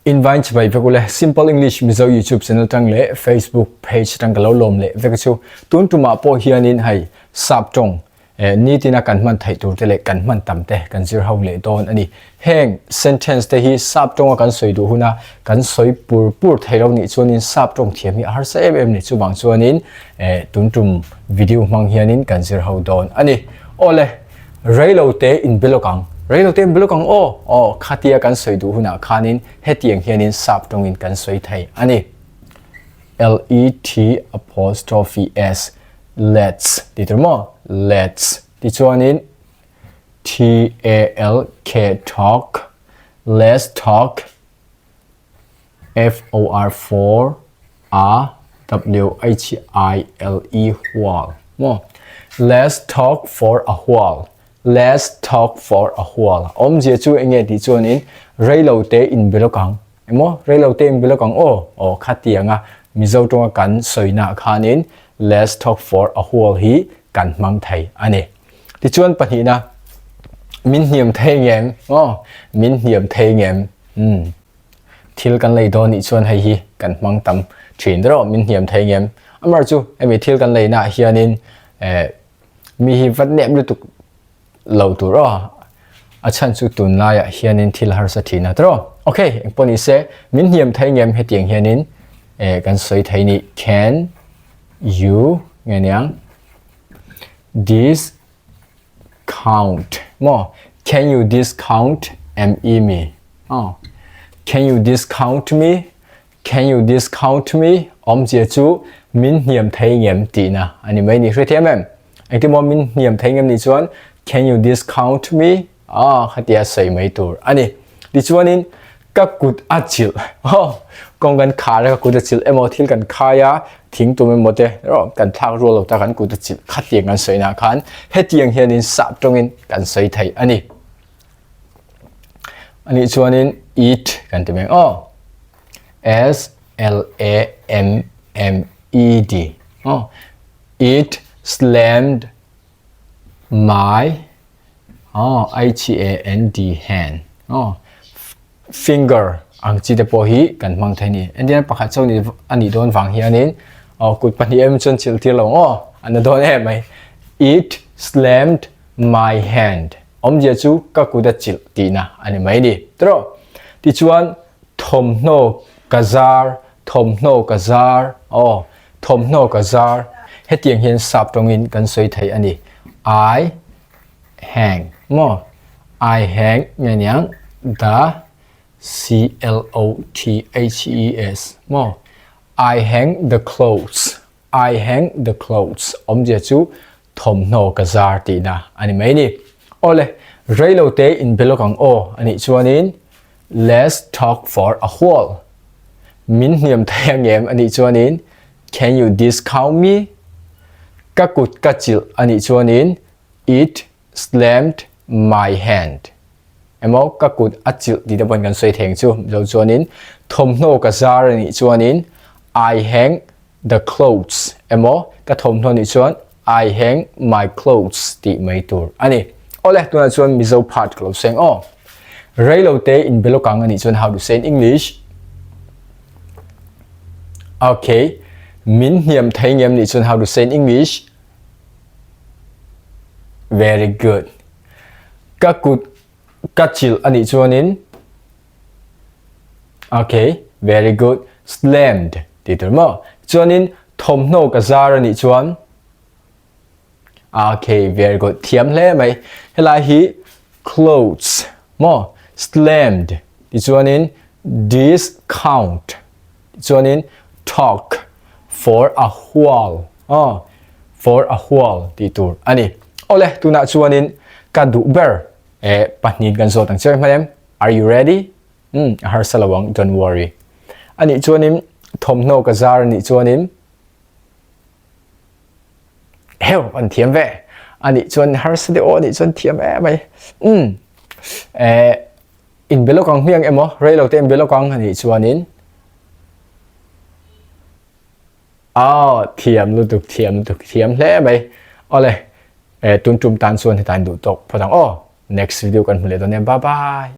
Invine chibai vek ule Simple English Mizo YouTube channel tang leh Facebook page tang ka lo lawm leh vek chu tun tumah pawh hianin hei sap tawng eh, nitina kan hman theih tur te leh kan hman tam te kan zir ho leh dawn a ni. Heng sentence te hi sap tawnga kan sawi duh huna kan sawi pur pur thei lo nih chuanin sap tawng thiam hi a harsa em em ni chuvang chuanin eh, tun tum video hmang hianin kan zir ho dawn a ni. Awle, reilo te inbe lawk ang, reilo te inbe lawk ang aw, aw khatia kan sawi duh hunah khanin hetiang hianin sap tawngin kan sawi thei a ni. L-E-T apostrophe S Let's tih tur maw? Let's tichuanin T-A-L-K talk Let's talk F-O-R for A W-H-I-L-E while maw? Let's talk for a while Let's talk for a while Awmzia chu enge tih chuanin reilo te inbe lawk ang Emaw, reilo te in bilawk ang aw, aw khatianga Mizo tawnga kan sawina khanin Let's talk for a while hi kan hmang thei a ni. Tichuan pahnihna, min hniam thei ngem, aw, min hniam thei ngem, umm, thil kan lei dawn nih chuan hei hi kan hmang tam thin rawh, min hniam thei ngem. Amar chu hemi thil kan leinaah hianin eh mi hi va nep lutuk lo tur aw. A chhan chu tunlaiah hianin thil harsa thin a tawh. Ok, engpawh ni se, min hniam thei ngem hetiang hianin eh kan sawi thei ni can you nge niang discount maw can you discount me me aw can you discount me can you discount me awmzia chu min hniam thei ngem tihna a ni mai ni hrethiam em? Engtin maw min hniam thei ngem nih chuan can you discount me? Ah, khatia sawi mai tur a ni. Tichuanin ka kut a chilh oh, kawng kan khar a ka kut a chilh emaw thil kan khai a thing tum emaw te rawh kan thlak rual lo ta kan kut a chilh khatiang kan sawi nah khan hetiang hianin sap tawngin kan sawi thei a ni. Anih chuanin it kan ti mai aw S L A M M E D aw It slammed my oh, H A N D hand oh, finger ang chi te pawh hi kan hmang thei ni. Entirna pakhat chauh ni a nih dawn vang hianin oh, kut pahnih em chuan chilh tir lo aw a na dawn em mai. It slammed my hand awmzia chu ka kut a chilh tihna a ni mai ni. Tiraw? Tichuan thawmhnaw ka zar thawmhnaw ka zar aw Thawmhnaw ka zar. Hetiang hian sap tawngin kan sawi thei a ni. I hang maw? I hang nge niang? The C-L-O-T-H-E-S maw? I hang the clothes. I hang the clothes awmzia chu thawmhnaw ka zar tihna a ni mai ni. Awle, reilo te inbe lawk ang aw a nih chuanin Let's talk for a while. Min hniam thei ang em anih chuanin Can you discount me? Ka kut ka chilh anih chuanin It slammed my hand. Emaw ka kut a chilh tih te pawhin kan sawi thei ang chu. Mizo chuanin thawmhnaw ka zar anih chuanin I hang the clothes emaw ka thawmhnaw nih chuan I hang my clothes tih mai tur a ni. Awle, tunah chuan Mizo part ka lo seng aw. Reilo te in belawkang a nih chuan how to say in English? Okay, min hniam thei ngem nih chuan how to say in English? Very good. Ka kut ka chilh a nih chuanin Okay, very good. Slammed tih tur maw? Chuanin thawmhnaw ka zar a nih chuan Okay, very good. Thiam hle mai. Helai hi clothes maw? Slammed ti chuanin discount ti chuanin talk for a while. Oh, for a while tih tur a ni. Awle, tunah chuanin ka duh ber eh pahnih kan zawt ang che hman em? Are you ready? Umm, a harsa lo ang, don't worry. A nih chuanin thawmhnaw ka zar a nih chuanin heu an thiam ve. A nih chuan harsa deuh aw a nih chuan thiam em mai. Umm, eh, inbe lawk ang hmiang emaw, rei lo te inbe lawk ang a nih chuanin Aw, thiam lutuk, thiam lutuk, thiam hle mai. Awle, eh, tun tum tan chuan hetain duh tawk phawt ang aw. Next video kan hmu leh dawn nia, bye bye.